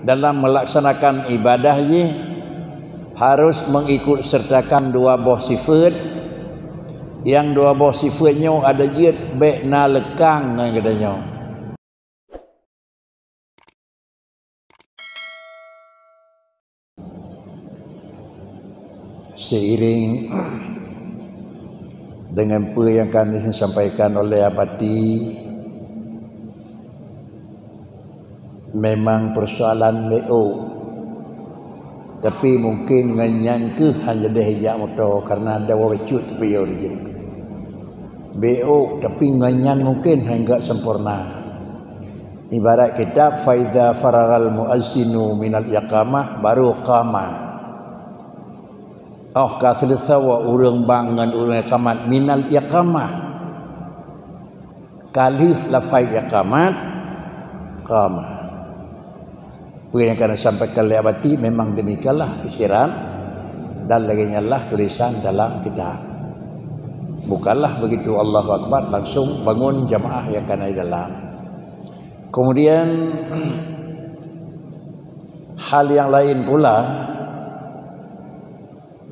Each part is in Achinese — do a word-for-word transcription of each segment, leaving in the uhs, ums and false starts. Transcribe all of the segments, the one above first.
Dalam melaksanakan ibadah jih harus mengikut sertakan dua boh sifat. Yang dua boh sifat nyoe ada jeuet bék na leukang ngon geutanyoe. Seiring dengan peue nyang ka disampaikan oleh Abati, memang persoalan B O. Tapi mungkin ngon nyan keuh han jadeh ijak moto karena ada bacut tepiyor jih. B O, tapi ngon nyan mungkin han gak sempurna. Ibarat kitab, "Fa idza faragal muazzinu minal iqamah," baru qama. Oh, ka seuleusoe ureuëng bang ngon ureuëng iqamat, minal iqamah. Ka lheueh lafai iqamat, qama. Peue nyang ka disampaikan lé Abati memang demikianlah isyarat dan lagée nyan lah tulisan dalam kitab. Bukanlah begitu Allahu Akbar langsung bangun jamaah nyang ka na di dalam. Kemudian hal nyang lain pula,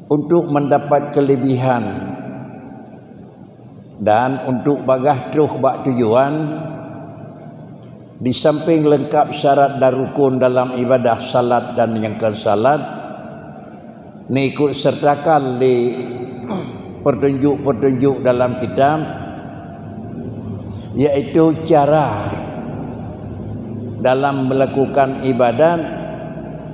untuk mendapat kelebihan dan untuk bagah troh bak tujuan, di samping leungkap syarat dan rukun dalam ibadah salat dan nyang kon salat, neikut sertakan lé petunjuk-petunjuk dalam kitab, yaitu cara dalam melakukan ibadat,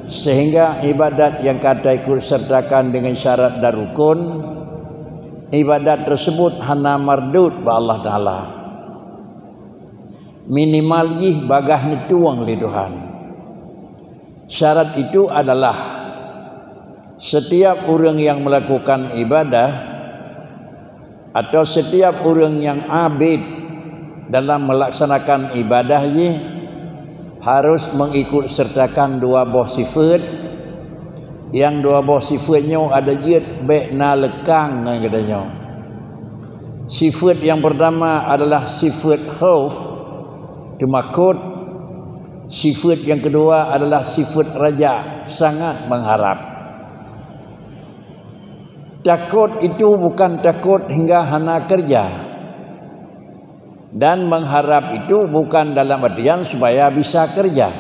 sehingga ibadat nyang ka taikut sertakan dengan syarat dan rukun, ibadat tersebut hana mardud bak Allah Taala. Minimal jih bagah neutueng lé Tuhan. Syarat itu adalah setiap ureuëng yang melakukan ibadah atau setiap ureuëng nyang abid dalam melaksanakan ibadah jih harus mengikut sertakan dua boh sifat. Yang dua boh sifat nyoe ada jeuet bék na leukang ngon geutanyoe. Sifat yang pertama adalah sifat khauf, teumakot. Sifat yang kedua adalah sifat raja, sangat mengharap. Takot itu bukan takot hingga hana kerja. Dan mengharap itu bukan dalam artian supaya bisa kerja.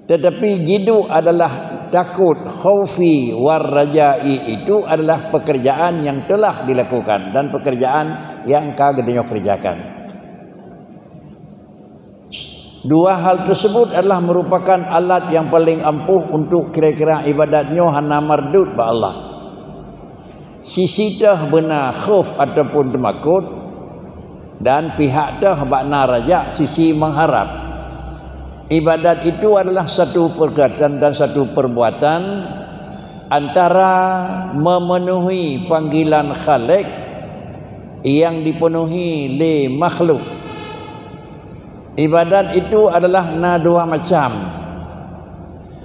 Tetapi jiduek adalah takot, khaufi war raja'i itu adalah pekerjaan yang telah dilakukan dan pekerjaan yang ka geutanyoe kerjakan. Dua hal tersebut adalah merupakan alat yang paling ampuh untuk kira-kira ibadat nyoe hana mardud bak Allah. Sisi teuh beuna khauf ataupun teumakot, dan pihak teuh bak na raja sisi mengharap. Ibadat itu adalah satu perbuatan dan satu perbuatan antara memenuhi panggilan Khalik yang dipenuhi lé makhluk. Ibadat itu adalah na dua macam.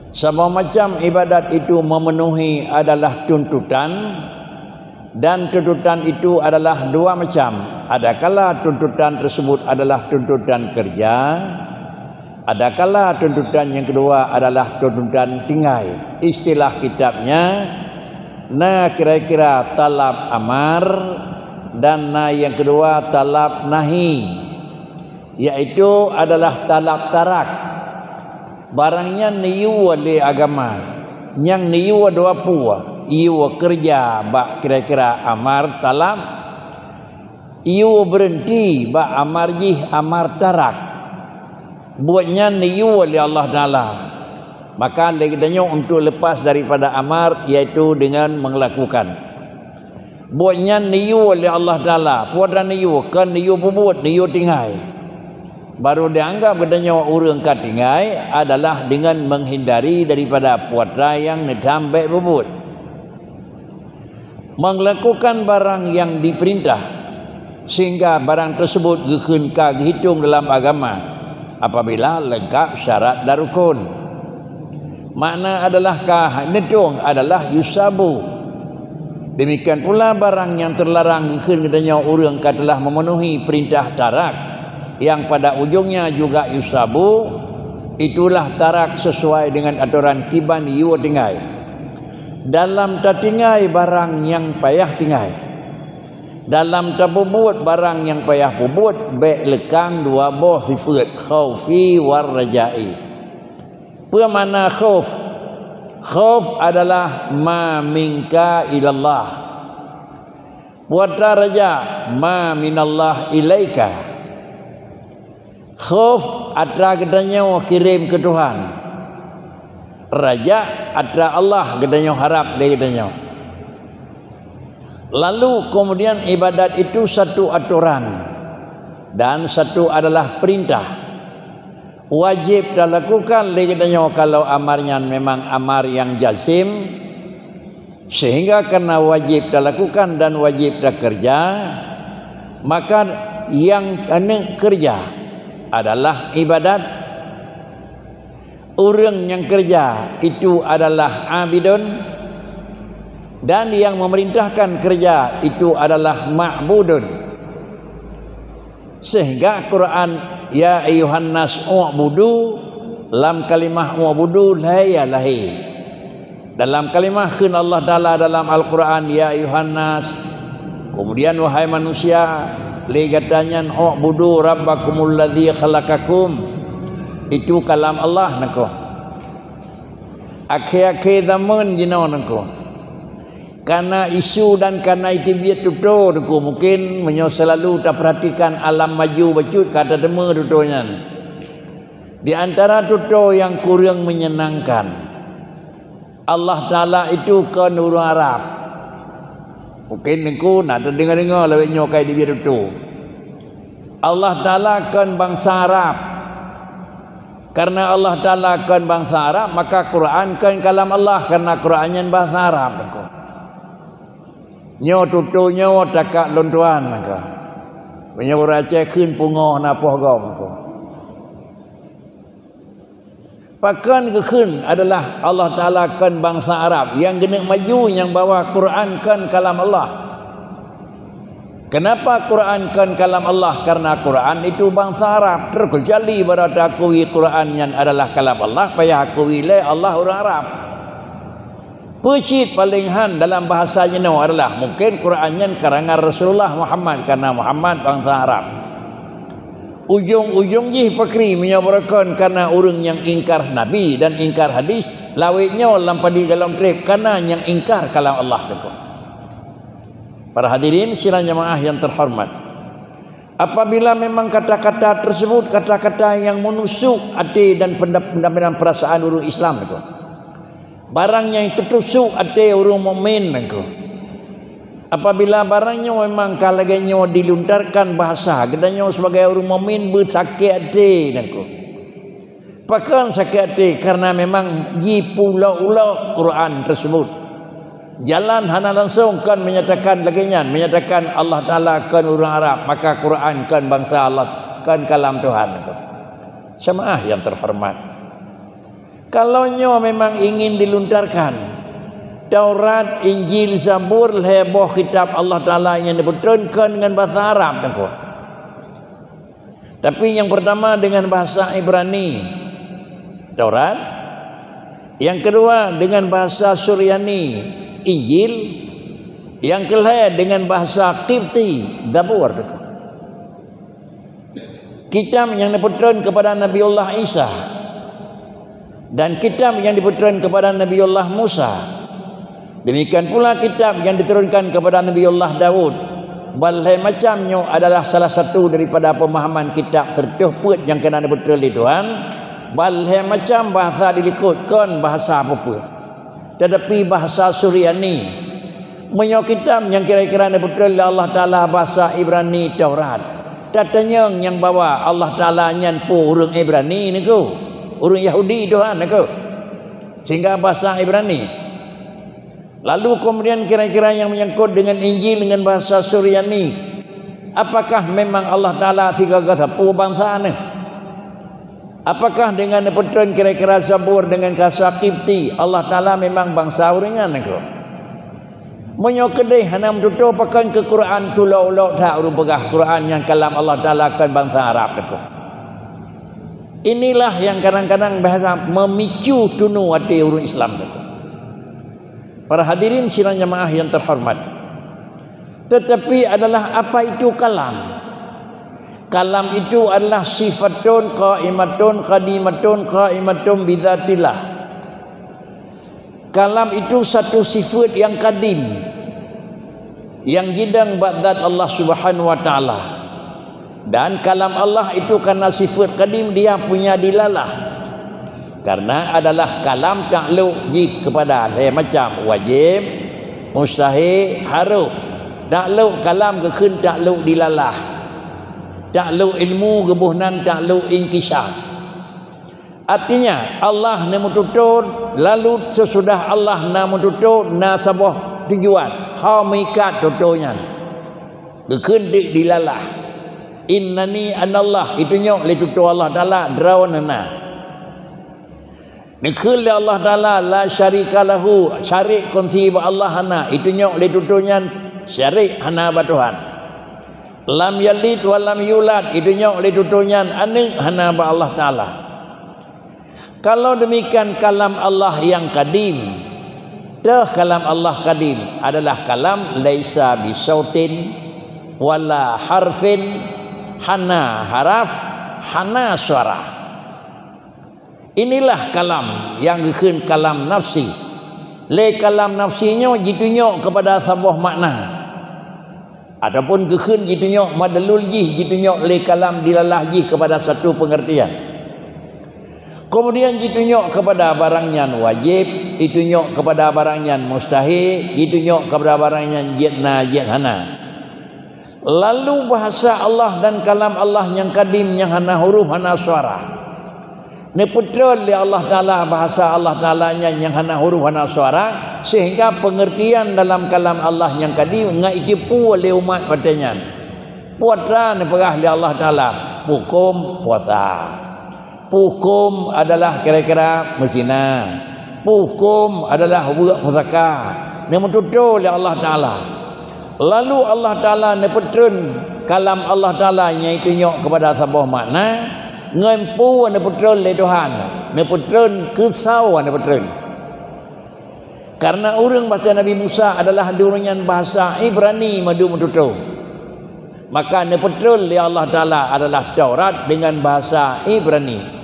Saboh macam ibadat itu memenuhi adalah tuntutan, dan tuntutan itu adalah dua macam. Adakala tuntutan tersebut adalah tuntutan kerja, adakala tuntutan yang kedua adalah tuntutan tinggai. Istilah kitabnya, na kira-kira talab amar dan na yang kedua talab nahi, yaitu adalah talab tarak. Barang nyan neuyue lé agama, nyang neuyue dua peue, yue keureuja bak kira-kira amar talab, yue beureuenti bak amar jih amar tarak. Buet nyan neuyue lé Allah Taala. Maka lé geutanyoe untuk lepas daripada amar, yaitu dengan melakukan. Buet nyan neuyue lé Allah Taala, peue atra neuyue, kon neuyue peubuet, neuyue tinggai. Baru dianggap geutanyoe ureuëng ka tinggai adalah dengan menghindari daripada peue atra nyang neudham bék peubuet. Melakukan barang yang diperintah, sehingga barang tersebut geukheun ka geuhitong dalam agama apabila leungkap syarat dan rukun. Makna adalah ka neutong adalah yusabu. Demikian pula barang nyang teularang geukheun geutanyoe ureuëng ka teulah memenuhi peurintah tarak, nyang pada ujungnya juga yusabu, Itulah tarak sesuai dengan atoran kiban yue tinggai. Dalam tatinggai barang nyang payah tinggai. Dalam tapeubuet barang nyang payah peubuet, bék leukang dua boh sifeuet, khaufi war raja'i. Peue makna khauf? Khauf adalah ma minka ilallah. Peue atra raja? Ma minallah ilaika. Khauf atra geutanyoe kirém keu Tuhan. Raja atra Allah geutanyoe harab lé geutanyoe. Lalu kemudian ibadat itu satu atoran dan satu adalah perintah. Wajéb talakukan lé geutanyoe kalau amar nyan memang amar nyang jazim, sehingga karena wajéb talakukan dan wajéb takeureuja, maka nyang aneuk keureuja adalah ibadat. Ureuëng nyang keureuja itu adalah abidun, dan nyang memerintahkan keureuja itu adalah ma'budun. Sehingga Quran, "Ya ayyuhan nas u'budu", lam kalimah u'budu lhée ya lahé. Dalam kalimah kheun Allah Taala dalam Al-Quran, "Ya ayyuhan nas", kemudian, "Wahai manusia", lé gata nyan, "U'budu rabbakumul ladzi khalaqakum", itu kalam Allah nangko. Akhé-akhé zaman jinoe nangko. Kana isu dan kana iteubiet tutoe nangko, mungkin meunyoe seulalu tapeurhatikan alam maju bacut ka tateumé tutoe nyan. Di antara tutoe nyang kureueng menyenangkan, Allah Taala itu kon ureuëng Arab. Mungkin nangko na teudeungoe-deungoe lawét nyoe ka iteubiet tutoe. Allah Taala kon bansa Arab. Karena Allah Taala kon bansa Arab, maka Quran kon kalam Allah, karena Quran nyan bahasa Arab nangko. Nyoe tutoe nyoe takak lôn tuan nangko. Meunyoe ureuëng Aceh kheun pungoh na poh gob nangko. Pakon geukheun adalah Allah Taala kon bansa Arab, nyang geuneuk maju nyang bahwa Quran kon kalam Allah. Kenapa Quran kon kalam Allah? Karena Quran itu bansa Arab, terkecuali barang takui Quran nyan adalah kalam Allah, payah akui lé Allah ureuëng Arab. Peue cit paléng han dalam bahasa jinoe adalah mungkin Quran nyan karangan Rasulullah Muhammad, karena Muhammad bansa Arab. Ujong-ujong jih pakri meunyoe beurakon kana ureuëng nyang ingkar Nabi dan ingkar hadis, lawét nyoe lam padé golom treb kana nyang ingkar kalam Allah nangko. Para hadirin sidang jamaah yang terhormat, apabila memang kata-kata tersebut kata-kata yang menusuk até dan penda-, pendamaian perasaan ureuëng Islam nangko, barang nyang teutusuk até ureuëng mukmin nangko, apabila barang nyoe memang ka lagée nyoe dilontarkan bahasa geutanyoe sebagai ureuëng mukmin beusakét até nangko. Pakon sakét até? Karena memang jipulok-ulok Quran tersebut. Jalan hana langsung kon menyatakan lagée nyan, menyatakan Allah Taala kon ureuëng Arab, maka Quran kon bansa Allah, kon kalam Tuhan nangko. Jamaah yang terhormat, kalau nyoe memang ingin dilontarkan, Taurat, Injil, Zabur, lhée boh kitab Allah Taala nyang neupeutrön kon ngon bahasa Arab nangko. Tapi nyang pertama dengan bahasa Ibrani, Taurat. Yang kedua dengan bahasa Suryani, Injil. Yang kelhée dengan bahasa Qibti, Zabur. Kitab nyang neupeutrön kepada Nabiullah Isa dan kitab nyang dipeutrön kepada Nabiullah Musa. Demikian pula kitab nyang diturunkan kepada Nabiullah Daud. Ban lhée macam nyoe adalah salah satu daripada pemahaman kitab seureutoh peuet nyang keunan neupeutrön lé Tuhan. Ban lhée macam bahasa dilikot kon bahasa peue-peue, tetapi bahasa Suryani. Meunyoe kitab nyang kira-kira neupeutrön lé Allah Taala bahasa Ibrani, Taurat, tatanyong nyang bahwa Allah Taala nyan peue ureuëng Ibrani nangko, ureuëng Yahudi Tuhan nangko, sehingga bahasa Ibrani. Lalu kemudian kira-kira nyang menyangkut dengan Injil dengan bahasa Suryani, apakah memang Allah Taala tiga gata peue bansa neh? Apakah dengan neupeutrön kira-kira Zabur dengan bahasa Qibti, Allah Taala memang bansa ureuëng nyan nangko? Meunyoe keudeh hana meututoe, pakon keu Quran tulok-ulok that ureuëng peugah Quran nyan kalam Allah Taala kon bansa Arab nangko? Inilah yang kadang-kadang bahasa memicu tunu até ureuëng Islam. Para hadirin sidang jamaah yang terhormat. Tetapi adalah apa itu kalam? Kalam itu adalah sifatun qaimatun qadimatun qaimatun bidzatillah. Kalam itu satu sifat yang kadim, yang gidang bak zat Allah Subhanahu wa Taala. Dan kalam Allah itu karena sifat kadim, dia punya dilalah. Karena adalah kalam takluk jih kepada lhée macam wajib, mustahil, harus. Takluk kalam geukheun takluk dilalah. Takluk ilmu geuboh nan takluk inkishaf. Artinya, Allah neumeututoe, lalu sesudah Allah na meututoe, na saboh tujuan, ho meuikat tutoe nyan. Geukheun di, dilalah. Innani anallah, itunyok lé tutoe Allah Taala, droeneuh na. Neukheun lé Allah Taala, la syarika lahu, syarik kunti bak Allah hana, itunyok lé tutoe nyan syarik hana bak Tuhan. Lam yalid wa lam yulad, itunyok lé tutoe nyan aneuëk hana bak Allah Taala. Kalau demikian, kalam Allah yang kadim, toh kalam Allah kadim adalah kalam laisa bisautin wala harfin, hana haraf, hana suara. Inilah kalam yang geukheun kalam nafsi. Lé kalam nafsi nyoe jitunyok kepada saboh makna. Ataupun geukheun jitunyok madlul jih, jitunyok lé kalam dilalah jih kepada satu pengertian. Kemudian jitunyok kepada barang nyan wajib, jitunyok kepada barang nyan mustahil, jitunyok kepada barang nyan jeuet na, jeuet hana. Lalu bahasa Allah dan kalam Allah nyang kadim nyang hana huruf, hana suara. Neupeutrön lé Allah Taala bahasa Allah Taala nyan nyang hana huruf, hana suara, sehingga pengertian dalam kalam Allah nyang kadim ngat jiteupeue lé umat watée nyan. Puasa neupeugah lé Allah Taala, huköm puasa. Huköm adalah kira-kira meusina. Huköm adalah buet pusaka. Neumeututoe lé Allah Taala. Lalu Allah Taala neupeutrön kalam Allah Taala nyang jitunyok kepada saboh makna, ngon peue neupeutrön lé Tuhan, neupeutrön keu saboh neupeutrön. Karena ureuëng bahasa Nabi Musa adalah di ureuëng nyan bahasa Ibrani mandum meututoe. Maka neupeutrön lé Allah Taala adalah Taurat dengan bahasa Ibrani.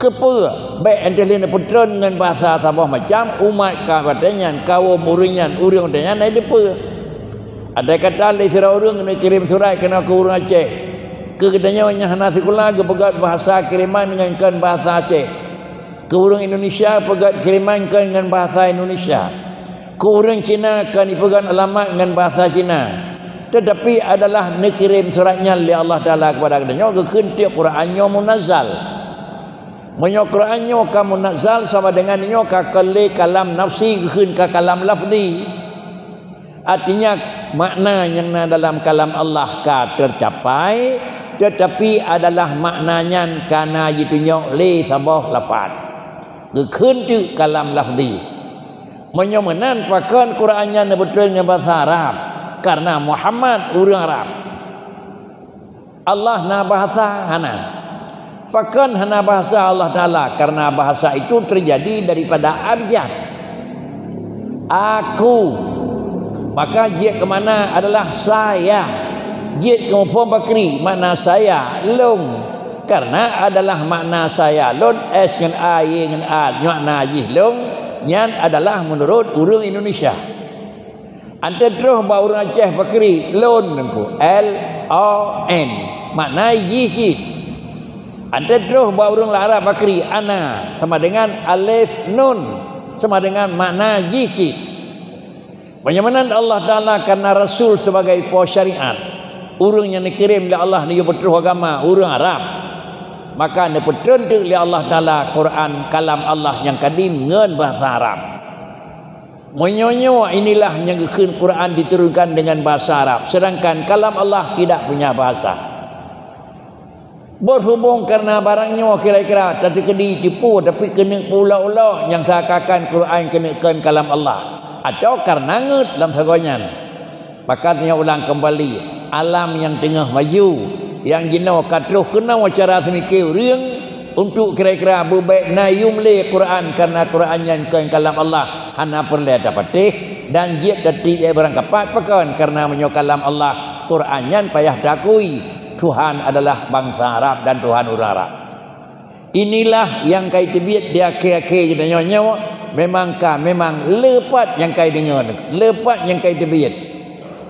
Keupeue bék enteulin neupeutrön ngon bahasa saboh macam umat ka watée nyan, kawöm ureuëng nyan, ureuëng watée nyan na jiteupeue. Andai kata lé sidroe ureuëng neukirém surat keunoe keu ureuëng Aceh, keu geutanyoe nyang hana sikula geupeugét bahasa kiriman ngon kon bahasa Aceh. Keu ureuëng Indonesia peugét kiriman kon ngon bahasa Indonesia. Keu ureuëng Cina kon jipeugét alamat ngon bahasa Cina. Tetapi adalah neukirém surat nyan lé Allah Taala kepada geutanyoe geukheun tieb Quran nyoe munazzal. Meunyoe Quran nyoe ka munazzal sama dengan nyoe ka kon lé kalam nafsi geukheun ka kalam lafzi. Artinya, makna nyang na dalam kalam Allah ka teucapai, tetapi adalah makna nyan ka na jitunyok lé saboh lafaz. Geukheun teuk kalam lafzi. Meunyoe meunan, pakon Quran nyan neupeutrön ngon bahasa Arab? Karena Muhammad ureuëng Arab. Allah na bahasa? Hana. Pakon hana bahasa Allah Taala? Karena bahasa itu terjadi daripada abjad. Aku. Maka jeuet keu makna adalah saya. Jeuet keu muphom bakri, makna saya, lôn. Karena adalah makna saya, lôn, S ngon A, Y ngon A, makna jih lôn, nyan adalah menurut ureuëng Indonesia. Anteuk troh bak ureuëng Aceh bakri, lôn teungku, L O N, makna jih cit. Anteuk troh bak ureuëng Arab bakri, ana, sama dengan alif nun, sama dengan makna jih cit. Meunyoe meunan Allah Taala karena Rasul sebagai po syariat, ureuëng nyang neukirém lé Allah neuyue peutroh agama, ureuëng Arab, maka neupeutrön teuk lé Allah Taala Quran, kalam Allah nyang kadim ngon bahasa Arab. Meunyoe nyoe inilah nyang geukheun Quran diturunkan dengan bahasa Arab, sedangkan kalam Allah tidak punya bahasa. Berhubung karena barang nyoe kira-kira tateukeudi tipu, tapi keuneuk peuulok-ulok nyang seakan-akan Quran keuneuk kon kalam Allah, atawa karena ngeut lam sagoe nyan. Maka tanyoe ulang kembali, alam nyang teungoh maju, Nyang jinoe ka troh keunoe cara seumike ureuëng untuk kira-kira beubek na yum lé Quran, karena Quran nyan kon kalam Allah, hana peureulée tapatéh, dan jeuet tatit lé barang kapat pakon, karena meunyoe kalam Allah, Quran nyan payah takui Tuhan adalah bansa Arab dan Tuhan ureuëng Arab. Inilah nyang ka teubiet di akhé-akhé geutanyoe nyoe, memang ka, memang le pat nyang ka deungoe, le pat nyang ka teubiet.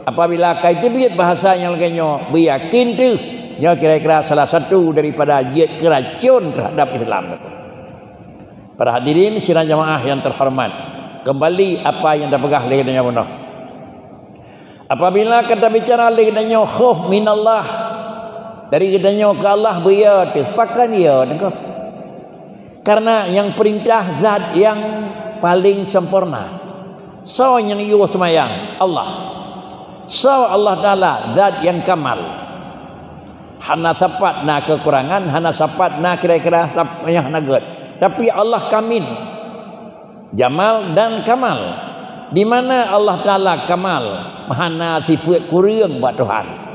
Apabila ka teubiet bahasa nyang lagée nyoe, beuyakin teuh, nyoe kira-kira salah satu daripada jeuet keuracon terhadap Islam. Para hadirin sidang jamaah yang terhormat, kembali apa yang tapeugah lé geutanyoe bunoe. Apabila ka tabicara lé geutanyoe khof minallah, dari geutanyoe keu Allah, beuyo teuh, pakon yo teuh? Karena nyang peurintah zat nyang paling sempurna. Soe nyang yue seumayang? Allah. Soe Allah Taala? Zat nyang kamal. Hana sapat na keukurangan, hana sapat na kira-kira sap-, nyang hana gét. Tapi Allah kamil. Jamal dan kamal. Di mana Allah Taala kamal? Hana sifeuet kureueng bak Tuhan.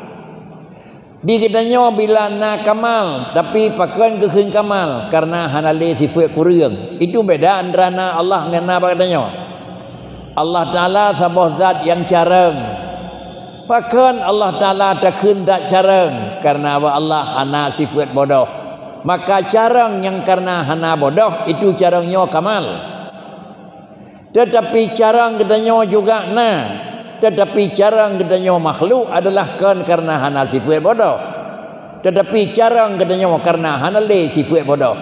Di geutanyoe bila na kamal, tapi pakon geukheun kamal? Karena hana lé sifeuet kureueng. Itu beda antara na Allah ngon na bak geutanyoe. Allah Taala saboh zat nyang carông. Pakon Allah Taala takheun zat carông? Karena bak Allah hana sifeuet bodoh. Maka carông nyang karena hana bodoh, itu carông nyoe kamal. Tetapi carông geutanyoe juga na. Tetapi carông geutanyoe makhluk adalah kon karena hana sifeuet bodoh. Tetapi carông geutanyoe karena hana lé sifeuet bodoh.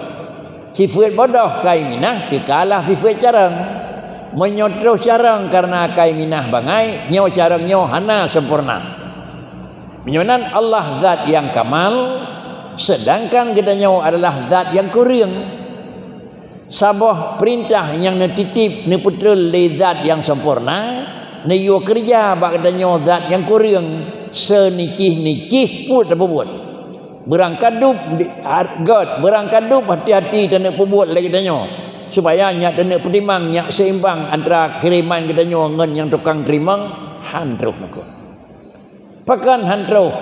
Sifeuet bodoh kai minah teukalah sifeuet carông. Meunyoe troh carông karena kai minah bangai, nyoe carông nyoe hana sempurna. Meunyoe nan Allah zat nyang kamal, sedangkan geutanyoe adalah zat nyang kureueng. Saboh peurintah nyang neutitip neupeutrön lé zat nyang sempurna, neuyue keureuja bak geutanyoe zat nyang kureueng, seunicih-nicih peuet tapeubuet. Beurangkadub di-, har-, gét, beurangkadub hati-hati taneuk peubuet lé geutanyoe, supaya nyak taneuk peutimang, nyak seimbang antara kiriman geutanyoe ngon nyang tukang teurimong, han troh meukeue. Pakon han troh?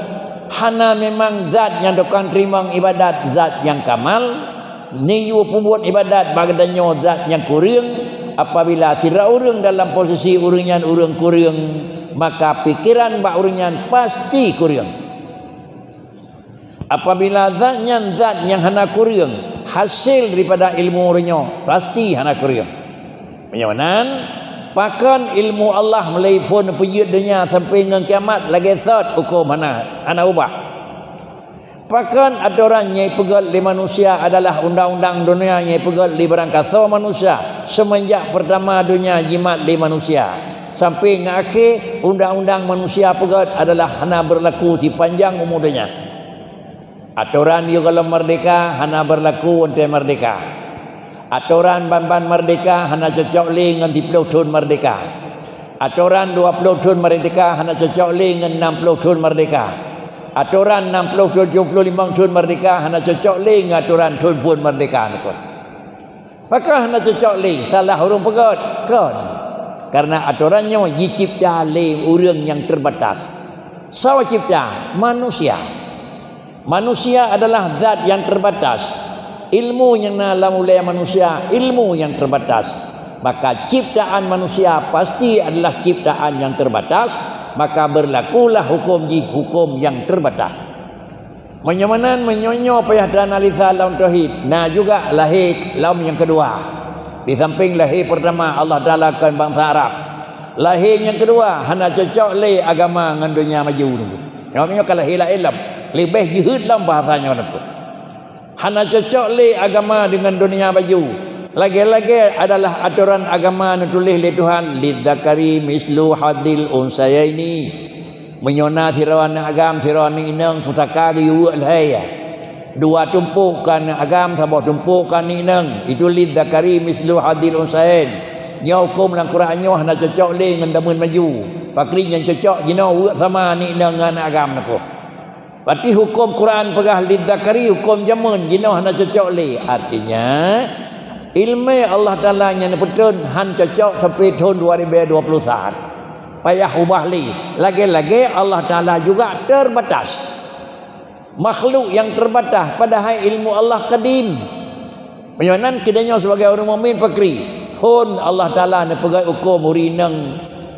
Hana memang zat nyang tukang teurimong ibadat zat nyang kamal, neuyue peubuet ibadat bak geutanyoe zat nyang kureueng. Apabila sidroe ureuëng dalam posisi ureuëng nyan ureuëng kureueng, maka pikeran bak ureuëng nyan pasti kureueng. Apabila zat nyan zat nyang hana kureueng, hasil daripada ilmu ureuëng nyoe pasti hana kureueng. Meunyoe meunan, pakon ilmu Allah mulai phon peujeuet donya sampai ngon kiamat lagée sot huköm hana, hana ubah? Pakon atoran nyang ipeugét lé manusia adalah undang-undang donya nyang ipeugét lé barangkasoe manusia seumeunjak peurtama donya jimat lé manusia sampai ngon akhé undang-undang manusia peugét adalah hana beurlaku sipanjang umu donya? Atoran yôh gohlom meurdehka hana beurlaku watée meurdehka. Atoran ban-ban meurdehka hana cocok lé ngon siplôh thon meurdehka. Atoran dua plôh thon meurdehka hana cocok lé ngon nam plôh thon meurdehka. Atoran nam plôh tujoh plôh limong thon meurdehka hana cocok lé ngon atoran thon phon meurdehka neukot. Pakon hana cocok lé, salah ureuëng peugét? Kon. Karena atoran nyoe jicipta lé ureuëng nyang teubatas. Soe cipta? Manusia. Manusia adalah zat nyang teubatas. Ilmu nyang na lam ulée manusia, ilmu nyang teubatas. Maka ciptaan manusia pasti adalah ciptaan nyang teubatas, maka beurlakulah huköm jih huköm nyang teubatas. Meunyoe meunan, meunyoe nyoe payah teuanalisa lom tauhid, na juga lahé lom nyang keudua. Di samping lahé peurtama Allah Taala kon bansa Arab, lahé nyang keudua hana cocok lé agama ngon donya maju. Nyoe, nyoe ka lahé laén lom, leubeh jeuhet lom bahasa nyoe teungku. Hana cocok lé agama deungon donya maju. Lagée-lagée adalah atoran agama neutuléh lé Tuhan, "Lidzakari mislu hadzil unsayaini." Meunyoe na sidroe aneuëk agam, sidroe aneuëk inong, pusaka geuyue weuek lhée. Dua tumpôk keu aneuëk agam, saboh tumpôk keu aneuëk inong, itu lidzakari mislu hadzil unsayain. Nyoe huköm lam Quran nyoe hana cocok lé ngon zaman maju. Pakri nyang cocok jinoe weuek sama aneuëk inong ngon aneuëk agam neukôh. Berarti huköm Quran peugah lidzakari huköm zaman jinoe hana cocok lé. Artinya, ileumé Allah Taala nyang neupeutrön han cocok sampai thon dua ribu dua puluh satu. Payah ubah lé. Lagée-lagée Allah Taala juga teubatas. Makhluk nyang teubatas, padahai ilmu Allah kadim. Meunyoe nan keutanyoe sibagai ureuëng mukmin pakri, phon Allah Taala neupeugét hukôm ureuëng inong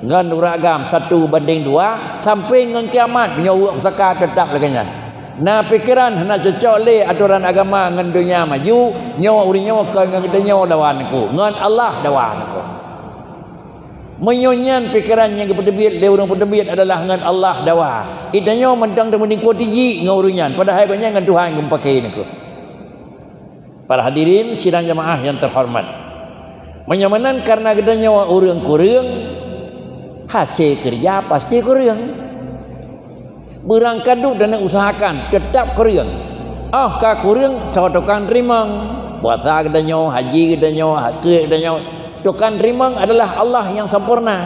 ngon ureuëng agam satu bandéng dua, sampoe ngon kiamat meunyoe weuek pusaka teutap lagée nyan. Na pikeran hana cocok lé atoran agama ngon donya maju, nyoe ureuëng nyoe kon ngon geutanyoe dawa neuku, ngon Allah dawa neuku. Meunyoe nyan pikeran nyang geupeuteubiet lé ureuëng peuteubiet adalah ngon Allah dawa, geutanyoe mantong teumeuningkoe tiji ngon ureuëng nyan, padahai gobnyan ngon Tuhan geumeupaké neuku. Para hadirin sidang jamaah nyang teuhoreumat, meunyoe meunan kareuna geutanyoe ureuëng kureueng, hase keureuja pasti kureueng. Beurangkaduek dan usahakan teutap kureueng. Óh ka kureueng, soe tukang teurimong. Puasa geutanyoe, haji geutanyoe, hakeuet geutanyoe. Tukang teurimong adalah Allah nyang sampoereuna.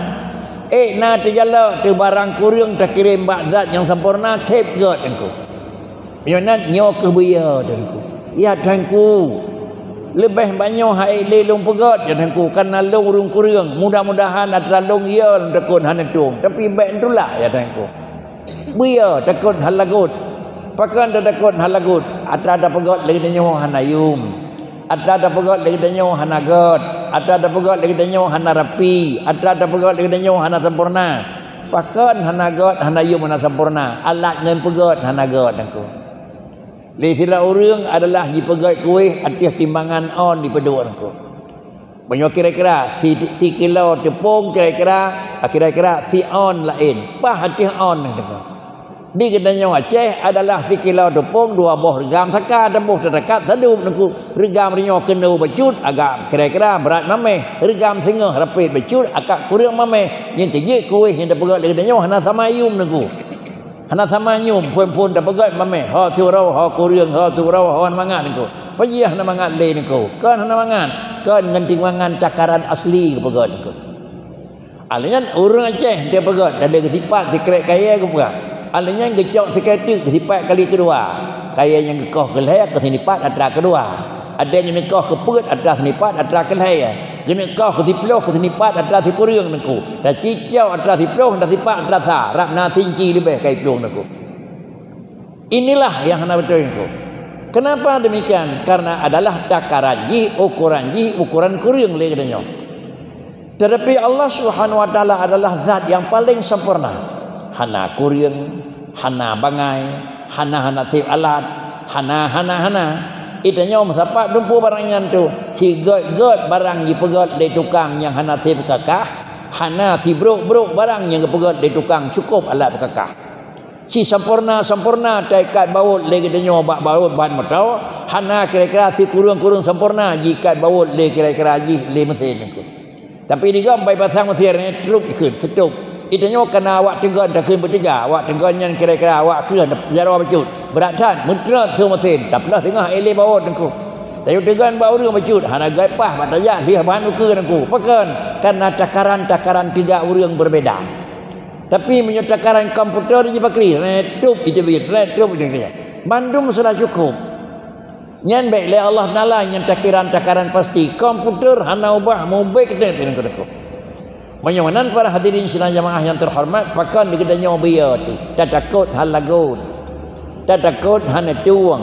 Ék na teujalok teubarang kureueng takirém bak zat nyang sampoereuna, seb gét teungku. Meunyoe nan nyoe keuh beuyo teungku. Ya teungku. Leubeh banyoe hai lé lôn peugét ya teungku, kareuna lôn ureuëng kureueng. Mudah-mudahan atra lôn yo lôn takot hana tueng, tapi bék tulak ya teungku. Beuyo takot hana lagot. Pakon tatakot hana lagot? Atra tapeugét lé geutanyoe hana yum. Atra tapeugét lé geutanyoe hana gét. Atra tapeugét lé geutanyoe hana rapi. Atra tapeugét lé geutanyoe hana sampoereuna. Pakon hana gét, hana yum, hana sampoereuna? Alat ngon peugét hana gét teungku. Lé sidroe ureuëng adalah jipeugét kuéh ateueh timbangan ôn dipeuduek teungku. Meunyoe kira-kira si, sikilo teupông kira-kira, kira-kira si ôn laén, paih ateueh ôn nyan teungku. Di geutanyoe Aceh adalah sikilo teupông dua boh reugam saka, teuboh teudekat sadub teungku. Reugam rinyoe keunoe bacut agak kira-kira brat mameh, reugam singoh rapet bacut agak kureueng mameh. Nyang keujeuet kuéh nyang tapeugét lé geutanyoe hana sama yum teungku. Hana sama yum, phon-phon tapeugét mameh, ho siuroe, ho kureueng, ho siuroe, ho hana mangat teungku. Peue jih hana mangat lé teungku? Kon hana mangat, kon ngon timbangan takaran asli geupeugét teungku. Alèh nyan ureuëng Aceh dia peugét, dan dia geusipat sikrek kayèe geupeugah. Alèh nyan geucok sikrek teuk geusipat kali keudua. Kayèe nyang geukoh keu lhèe keu sinipat atra keudua. Ada nyang geukoh keu peuet atra sinipat atra keu lhèe. Geuneuk koh keu siploh keu sinipat atra sikureueng teungku. Dan sitiap atra siploh dan sipat atra sa, rab na sinci leubeh kai plueng teungku. Inilah yang hana beutôi teungku. Kenapa demikian? Karena adalah takaran jih, ukuran jih, ukuran kureueng lé geutanyoe. Tetapi Allah Subhanahu wa Taala adalah zat yang paling sempurna. Hana kureueng, hana bangai, hana hana sép alat, hana, hana, hana. Geutanyoe meusapat dumpeue barang nyan tu, sigét-gét barang jipeugét lé tukang nyang hana sép kakah, hana sibrok-brok barang nyang geupeugét lé tukang cukôp alat peukakah. Si sampoereuna-sampoereuna taikat bawot lé geutanyoe bak bawot ban moto, hana kira-kira sikureueng-kureueng sampoereuna jiikat bawot lé kira-kira jih lé meusén teungku. Tapi digom bai pasang meusén nyan trup ikheun, teutup. Geutanyoe kana awak teugon takheun beutiga, awak teugon nyan kira-kira awak kreueh jaroe bacut. Brat that, meutröt su meusén, taploh singoh ék lé bawot teungku. Tayue teugon bak ureuëng bacut, hana gét paih bak tajak lheueh bahan ukeue teungku. Pakon? Karena takaran-takaran tiga ureuëng berbeda. Tapi meunyoe takaran komputer jipakri, retup iteubiet, retup iteubiet. Bandum sudah cukup. Nyan bék lé Allah Taala nyang takaran-takaran pasti. Komputer hana ubah, mubék deuh deungon keuneuk. Meunyoe meunan para hadirin sidang jamaah nyang teuhoreumat, pakon di geutanyoe beuyo teuh? Tatakot hana lagot. Tatakot hana tueng,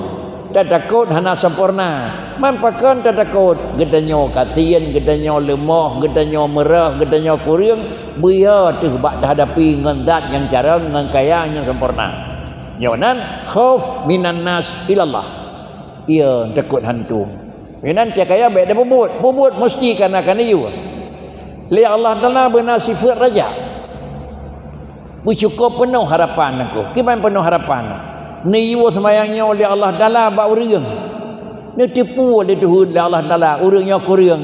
tatakot hana sampoereuna. Man pakon tatakot? Geutanyoe gasien, geutanyoe leumoh, geutanyoe meureuh, geutanyoe kureueng, beuyo teuh bak tahadapi ngon zat nyang carông, ngon kaya nyang sampoereuna. Nyoe nan khauf minan nas ilallah. Iya, takot hantu. Inan tiep kaya bék tapeubuet. Peubuet meusti kana-kana yue. Lé Allah Taala beuna sifeuet raja. Meucukôp peunoh harapan aku. Kiban peunoh harapan? Neuyue seumayang nyoe lé Allah Taala bak ureuëng. Neuteupeue lé Tuhan lé Allah Taala ureuëng nyoe kureueng.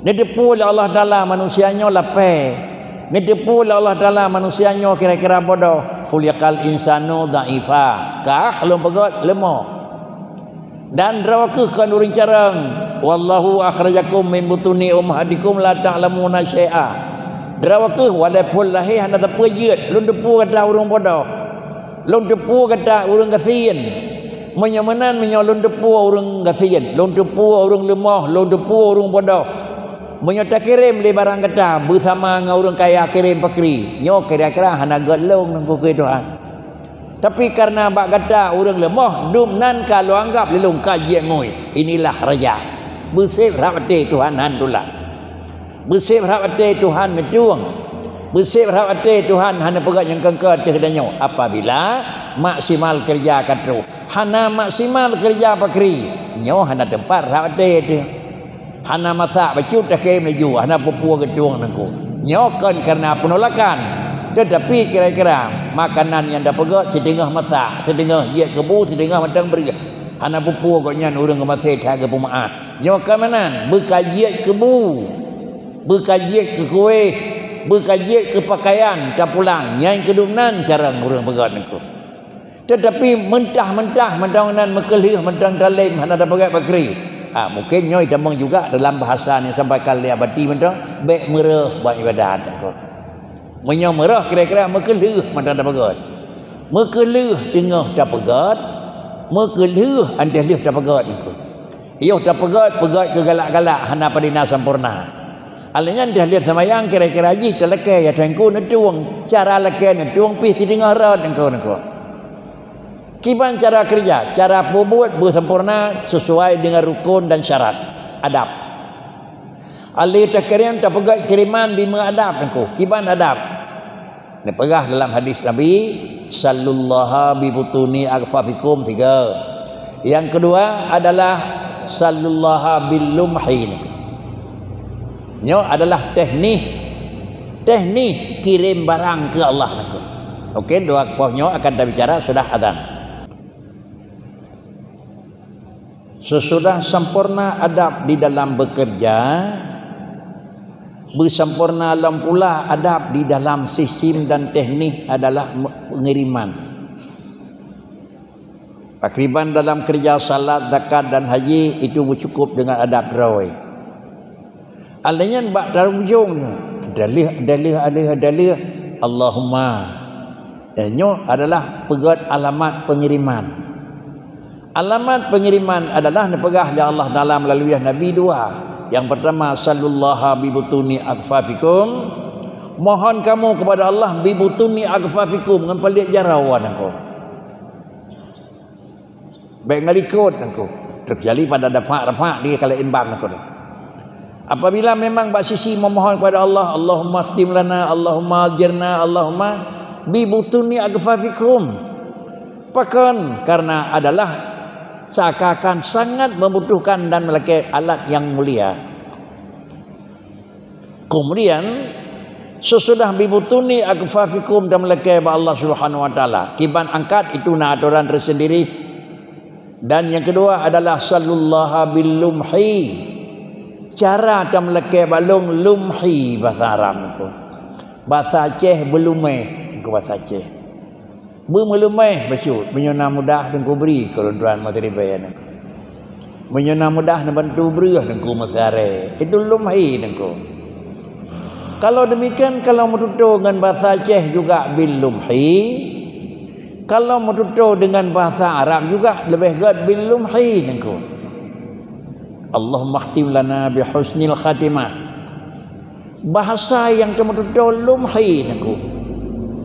Neuteupeue lé Allah Taala manusia nyoe lapée. Neuteupeue lé Allah Taala manusia nyoe kira-kira bodoh. Khuliqal insanu dhaifa. Kah lôn peugét leumoh. Dan droe kheueh kon ureuëng carông. Wallahu akhrajakum min butuni ummahatikum la ta'lamuna syai'a. Droe kheueh walaupun lahé hana teupeu jeuet, lôn teupeue gata ureuëng bodoh. Lôn teupeue gata ureuëng gasien. Meunyoe meunan, meunyoe lôn teupeue ureuëng gasien, lôn teupeue ureuëng leumoh, lôn teupeue ureuëng bodoh. Meunyoe takirém lé barang gata beusama ngon ureuëng kaya kirém pakri, nyoe kira-kira hana gét lôn nangku keu Tuhan. Tapi kareuna bak gata ureuëng leumoh, dum nan ka lôn anggab lé lôn ka jeuet ngui. Inilah raja. Beuseb rhab até Tuhan han tulak. Beuseb rhab até Tuhan meutueng. Beuseb rhab até Tuhan hana peugah nyang keungke teuh tanyoe. Apabila maksimal keureuja ka troh, hana maksimal keureuja pakri, nyoe hana teumpat rhab até teuh. Hana masak bacut takém laju, hana peue-peue geutueng teungku. Nyoe kon kareuna peunolakan, teutapi kira-kira makanan nyang tapeugét siteungoh masak, siteungoh jeuet keu bu, siteungoh mantong breueh. Hana peue-peue gobnyan ureuëng geumaséh that geupeumeuáh. Nyoe ka meunan, beukajiet keu bu, beukajiet keu kuéh, beukajiet keu pakaian tapulang, nyan keudum nan carông ureuëng peugét teungku. Teutapi meutah-meutah mantong nan meukeulheueh mantong dalem hana tapeugét pakri. Ha, mungken nyoe itamong juga dalam bahasa nyang sampaikan lé Abati mantong, bék meureuh bak ibadat teungku. Meunyoe meureuh kira-kira meukeulheueh mantong tapeugét. Meukeulheueh teungoh tapeugét, meukeulheueh 'an teuh lheueh tapeugét teungku. Yoh tapeugét, peugét keu galak-galak hana padina sampoereuna. Alèh nyan teuh lheueh seumayang kira-kira jih talakée ya teungku neutueng, cara lakée neutueng pih siteungoh rot teungku-teungku. Kiban cara keureuja, cara peubuet beusampoereuna sesuai deungon rukon dan syarat adab. Alèh takirém tapeugét kiriman bimeuadab teungku. Kiban adab? Neupeugah dalam hadis Nabi, "Sallullaha bi butuni akfafikum," tiga. Yang kedua adalah, "Sallullaha bil lumhi." Nyoe adalah teknik, teknik kirém barang keu Allah teungku. Oke, dua poh nyoe akan tabicara sudah azan. Sesudah sampoereuna adab di dalam bekerja, beusampoereuna lom pula adab di dalam sistem dan teknik adalah me-, pengiriman. Pakriban dalam kerja salat, zakat, dan haji itu beucukup dengan adab droe. Alèh nyan bak taujông nyoe, dalih, dalih, alih, dalih, Allahumma. Eh, nyoe adalah peugét alamat pengiriman. Alamat pengiriman adalah neupeugah lé Allah Taala meulalu Nabi dua. Yang pertama, "Sallullaha bi butuni akfafikum." Mohon kamu kepada Allah bi butuni akfafikum, ngon palek jaroe teungku. Bék ngon likot teungku. Terkecuali pada dapak-dapak di kala imbang teungku. Apabila memang bak sisi memohon kepada Allah, "Allahumma khtim lana, Allahumma ajirna, Allahumma bi butuni akfafikum." Pakon? Karena adalah seakan-akan sangat membutuhkan dan meulakée alat yang mulia. Kemudian, sesudah bi butuni akfafikum dan meulakée bak Allah Subhanahu wa Taala, kiban angkat itu na atoran tersendiri. Dan yang kedua adalah sallullaha bil lumhi. Cara tameulakée bak lôn lumhi bahasa Arab teungku. Bahasa Aceh beulumeh, teungku, bahasa Aceh. Beumeulumeh bacut, meunyoe na mudah teungku bri keu lôn tuan meuteuribée teungku. Meunyoe na mudah neubantu breueh teungku meusaré, itu lumhi teungku. Kalau demikian, kalau meututoe ngon bahasa Aceh juga bil lumhi, kalau meututoe dengan bahasa Arab juga leubeh gét bil lumhi teungku. Allahumma khtim lana bi husnil khatimah. Bahasa nyang teumeututoe lumhi teungku.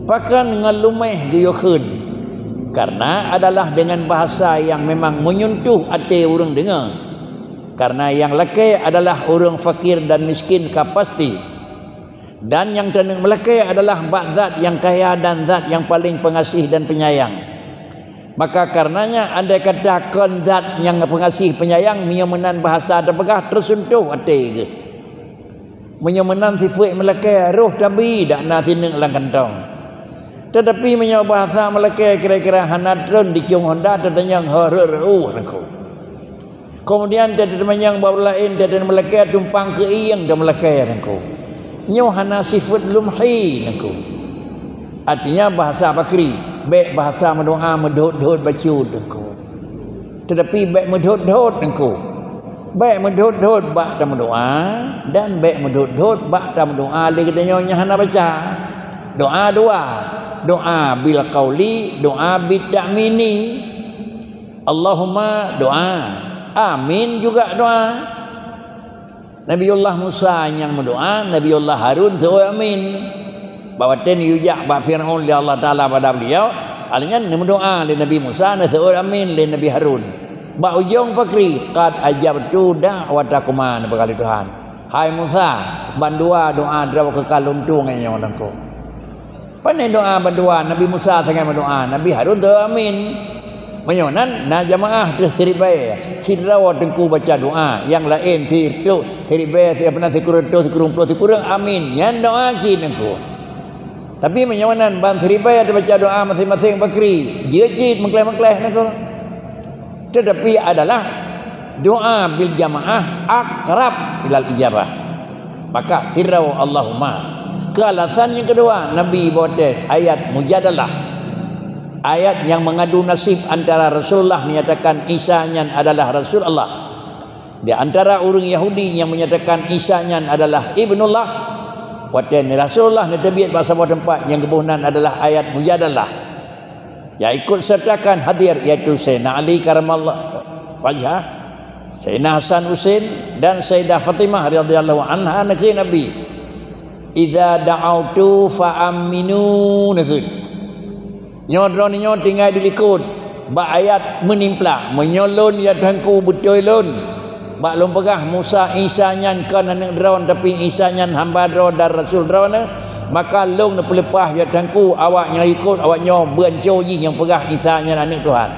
Pakon ngon lumeh geuyue kheun. Karena adalah dengan bahasa yang memang meunyentuh até ureuëng deungoe. Karena nyang lakée adalah ureuëng fakir dan miskin ka pasti. Dan nyang taneuk meulakée adalah bak zat nyang kaya dan zat nyang paleng peungaséh dan peunyayang. Maka karenanya andai kata kon zat nyang peungaséh peunyayang, meunyoe meunan bahasa tapeugah, teuseuntoh até geuh. Meunyoe meunan sifeuet meulakée, roh tabi dak na sineuk lam kantong. Teutapi meunyoe bahasa meulakée kira-kira hana treun dicong honda, teutanyong ho reueh reueh teungku. Keumudian teutanyong bak laén, teudeungoe meulakée tumpang keu ieng dan meulakée teungku. Nyoe hana sifeuet lumhi teungku. Artinya bahasa pakri, bék bahasa meudoá meudhot-dhot bacut teungku. Teutapi bék meudhot-dhot teungku. Bék meudhot-dhot bak tameudoá dan bék meudhot-dhot bak tameudoá lé geutanyoe nyang hana baca. Doá dua, doá bil qauli, doá bit ta'mini. Allahumma doá, amin juga doá. Nabiullah Musa nyang meudoá, Nabiullah Harun teuôt amin. Bak watée neuyue jak bak Firaun lé Allah Taala bak beliau, Alèh nyan neumeudoa lé Nabi Musa, neuseuôt amin lé Nabi Harun. Bak ujong pakri, "Qad ajabtu da'watakuma," neupeugah lé Tuhan. "Hai Musa, ban dua doa droe keu ka lôn tueng nyoe Teungku." Pane doa ban dua, Nabi Musa sagai meudoa, Nabi Harun seuôt amin. Meunyoe nan, na jamaah teuh siribèe, sidroe Teungku baca doa, nyang laén sireutôh siribèe, siapa na sikureueng reutôh, sikureueng plôh, sikureueng amin. Nyan doa cit Teungku. Tapi meunyoe nan ban siribèe teubaca doa maséng-maséng pakri, jeuet cit meuklèh-meuklèh Teungku. Tetapi adalah doa bil jamaah aqrab ilal ijabah. Maka sirau Allahumma. Keu alasan nyang keudua, Nabi bawa teuh ayat mujadalah. Ayat nyang mengadu nasib antara Rasulullah menyatakan Isa nyan adalah Rasul Allah. Di antara ureuëng Yahudi nyang menyatakan Isa nyan adalah Ibnullah, watèe Rasulullah neuteubiet bak saboh teumpat nyang geuboh nan adalah ayat mujadalah. Nyang ikut sertakan hadir, yaitu Sayyidina Ali karamallahu wajhah, Sayyidina Hasan Husain, dan Sayyidah Fatimah radhiyallahu anha, neukheun Nabi, "Idza da'autu fa aminu," neukheun. Nyoe droeneuh nyoe tinggai dilikot bak ayat meunimpla. Meunyoe lôn ya Teungku beutôi lôn, bak lôn peugah Musa Isa nyan kon aneuëk droeneuh, tapi Isa nyan hamba droeneuh dan rasul droeneuh, maka lôn neupeuleupah ya Teungku awak nyang ikot awak nyoe beunco jih nyang peugah Isa nyan aneuëk Tuhan.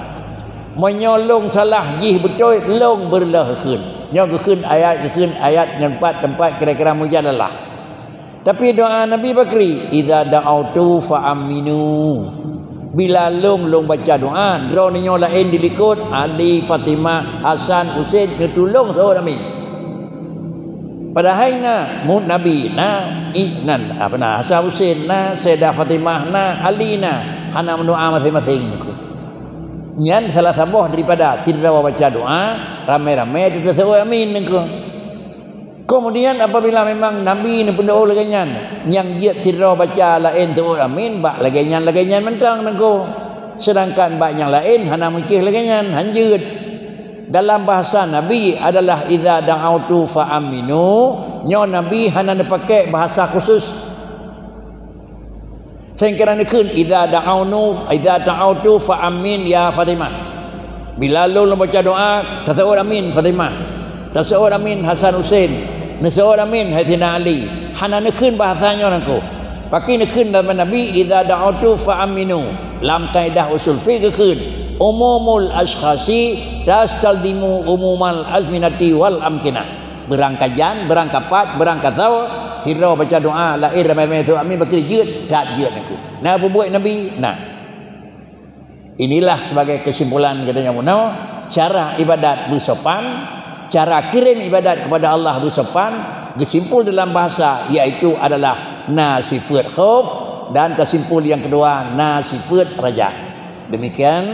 Meunyoe lôn salah jih beutôi, lôn beureuloh kheun. Nyoe geukheun ayat, geukheun ayat ngon pat teumpat kira-kira mujadalah. Tapi doa Nabi pakri, "Idza da'autu fa aminu." Bila lôn, lôn baca doa, droeneuh nyoe laén dilikot, Ali, Fatimah, Hasan, Husain, neutulông seuôt amin. Padahai na, mu-, Nabi na, i-, nan, apa na, Hasan Husain na, Sayyidah Fatimah na, Ali na, hana meudoa maséng-maséng Teungku. Nyan salah saboh daripada sidroe baca doa, ramé-ramé teuteuseuôt amin Teungku. Keumudian, apabila memang Nabi neupeudoa lagée nyan, nyang jeuet sidroe baca laén seuôt amin, bak lagée nyan, lagée nyan mantong Teungku. Seudangkan bak nyang laén hana meucéh lagée nyan, hanjeuet. Dalam bahasa Nabi adalah, "Idza da'autu fa aminu," nyoe Nabi hana neupaké bahasa khusus. Sehingga neukheun, "Idza da'aunu, idza da'autu fa amin ya Fatimah." Bila lôn lôn baca doa, taseuôt amin Fatimah. Taseuôt amin Hasan Husain. Neuseuôt amin Saidina Ali. Hana neukheun bahasa nyoe Teungku. Pakri neukheun lam Nabi, "Idza da'autu fa aminu." Lam kaidah usul fiqh geukheun, "Umumul askhasi tastalzimu umumal azminati wal amkinah." Beurangkajan, beurangkapat, beurangkasoe, sidroe baca doa, laén ramé-ramé seuôt amin, pakri jeuet, that jeuet Teungku. Na peubuet Nabi? Na. Inilah sebagai kesimpulan geutanyoe bunoe, cara ibadat beusopan, cara kirim ibadat kepada Allah beusopan, geusimpul dalam bahasa, yaitu adalah na sifeuet khauf, dan tasimpul nyang keudua na sifeuet raja. Demikian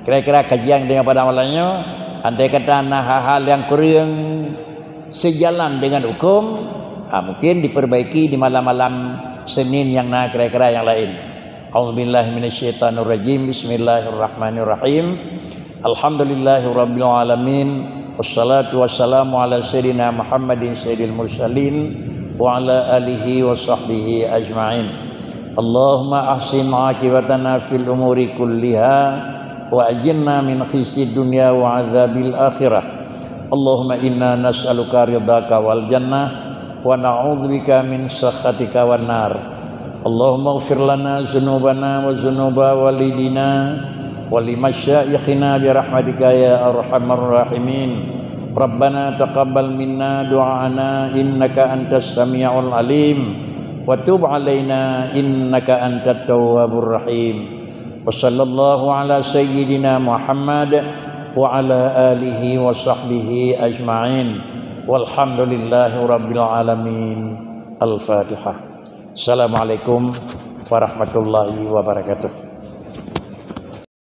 kira-kira kajian geutanyoe pada malam nyoe. Andai kata na hal-hal nyang kureueng seujalan deungon huköm, ha, mungkin dipeurbaiki di malam-malam Senin nyang na kira-kira nyang laén. A'udzubillahi minasyaitonirrajim. Bismillahirrahmanirrahim. Alhamdulillahirabbil alamin. Wassalatu wassalamu ala sayyidina Muhammadin sayyidil mursalin wa ala alihi wa sahbihi ajma'in. Allahumma ahsin aqibatana fil umuri kulliha wa ajirna min khizyid dunya wa adzabil akhirah. Allahumma inna nas'aluka ridhaka wal jannah wa na'udzubika min sakhatika wan nar. Allahumma ighfir lana dzunubana wa dzunuba walidina wa limasyaikhina bi rahmatika ya arhamar rahimin. Rabbana taqabbal minna du'ana innaka antas samiul alim wa tub alaina innaka antat tawwabur rahim. Wa sallallahu ala sayyidina Muhammad wa ala alihi wa sahbihi ajma'in. Walhamdulillahi rabbil alamin. Al-Fatihah. Assalamualaikum warahmatullahi wabarakatuh.